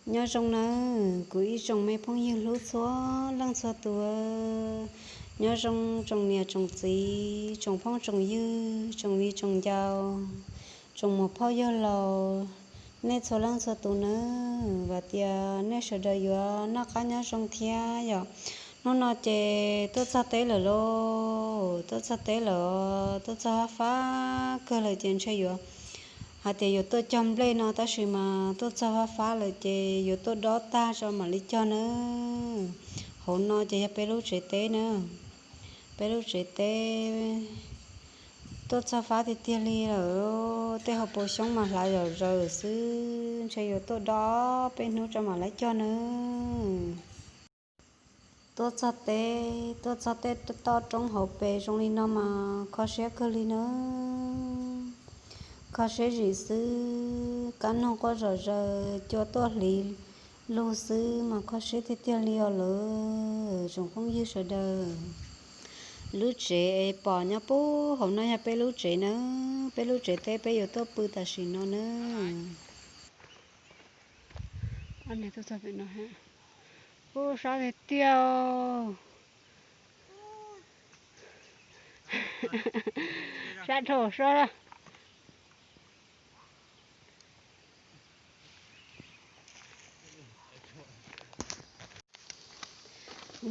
Nyob zoo nawb kuv ib tsoom me phooj ywg hlub txhua leej txhua tus. Nyob zoo tsoom niam tsoom txiv, tsoom phooj tsoom ywg, tsoom viv tsoom ncaus, tsoom muam phauj yawg laus, nej txhua leej txhua tus nawb. Vam tias nej sawv daws yuav noj qab nyob zoo thiab yom. Hnub no ces tuaj txog teb lawm lauj, tuaj txog teb lawm, tuaj txog fab fab kawg lawm ces ntshe yuav hais tias yuav tuaj cog nplej no tab sis mas tuaj txog fab fab lawm ces yuav tuaj dob tag tso mam li cog nawb. Hauv no ces yog peb lub tsev teb na, peb lub tsev teb. Tuaj txog fab tiag tiag li lawm, tej hauv paus xyoob mas hlav zom zaws xwb, ntshe yuav tuaj dob peb hnub tso mam li cog nawb. Tuaj txog teb, tuaj txog tej toj roob hauv pes zoo li no mas kho siab kawg li nawb. Kho siab zim xwb, kab noog quaj zom zaws, cua tuaj hliv lug xwb mas kho siab tiag tiag li os lawm tsoom phooj ywg sawv daws. Lub tsev pom nyob puag hauv no yog peb lub tsev nawb, peb lub tsev teb peb yuav tuaj pw tam sim no nawb. Ub, sab tiag tiag. Sab dhau sab.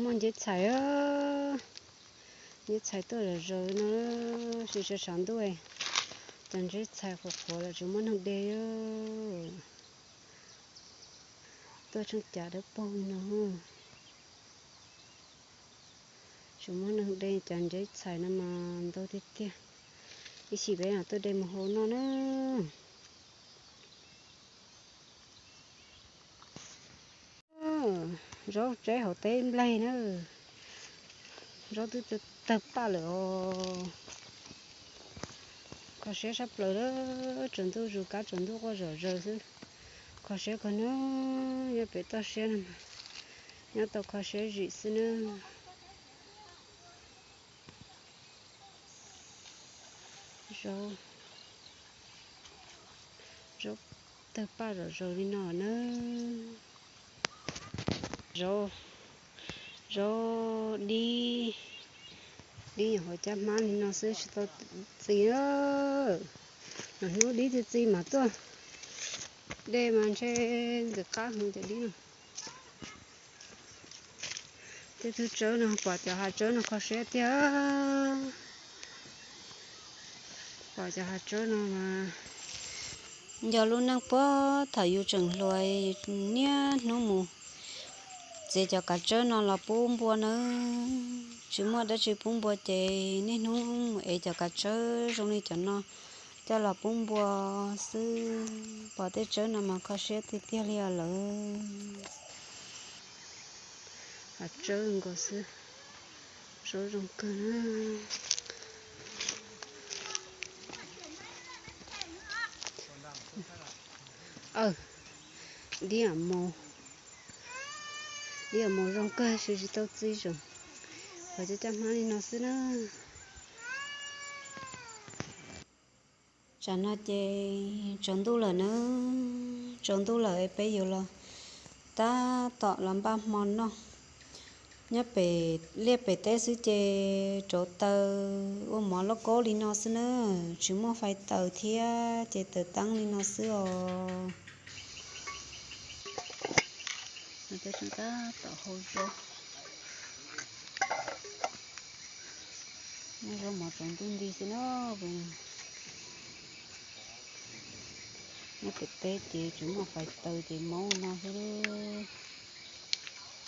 Muaj nceb txhais, nceb txhais tuaj zom zaws no, sis sawv tshav ntuj, cov nceb txhais qhuav qhuav los tsis muaj neeg de. Tuaj tsheej cav dawb paug li no. Tsis muaj neeg de cov nceb txhais no mas ntau tiag tiag. Ib chim peb mam tuaj de mus hau noj na. Zaub tseb hauv teb npleg na. Zaub twb tawg paj lawm os. Kho siab sab plaws, tsaus ntuj zus kab tsaus ntuj quaj zom zaws xwb. Kho siab kawg na, nyob pem toj siab no mas nyob tau kho siab zim xwb na. Zaub, zaub tawg paj zom zaws li no na. Zaub, zaub dib, dib nyuam qhuav cab hmab li no xwb tsis tau txi. Lwm hnub dib txi txi mas tuaj de mas ntshe ntxim qab heev cov dib no. Tej tug tsawb no, pom cov hav tsawb no kho siab tiag. Pom cov hav tsawb no mas nco lub neej puag thaum yus tseem hluas, niaj hnub mus txiav cov kav tsawb no los pub npua nawb. Tsis muaj dab tsi pub npua ces niaj hnub mus ev cov kav tsawb zoo li cov no coj los pub npua xwb. Pom tej tsawb no mas kho siab tiag tiag li os lawm. Hav tsawb nkaus xwb, zaub zoo kawg na. Dib, dib mus zoo kawg, tsis tau txi zoo, qhov cab cab hmab li no xwb na. Tsam no ces tsaus ntuj lawm na, tsaus ntuj lawm peb yuav los tab tom los npaj hmo noj. Nyob pem liaj pem teb xwb ces rauv taws ua mov lauj kaub li no xwb na, tsis muaj fais taws thiab ces taws teeb li no xwb os. Tab tom hau zaub, muaj zaub mov tsaus ntuj nti xwb na. Nyob pem teb ces tsis muaj fais taws ces mov no xwb.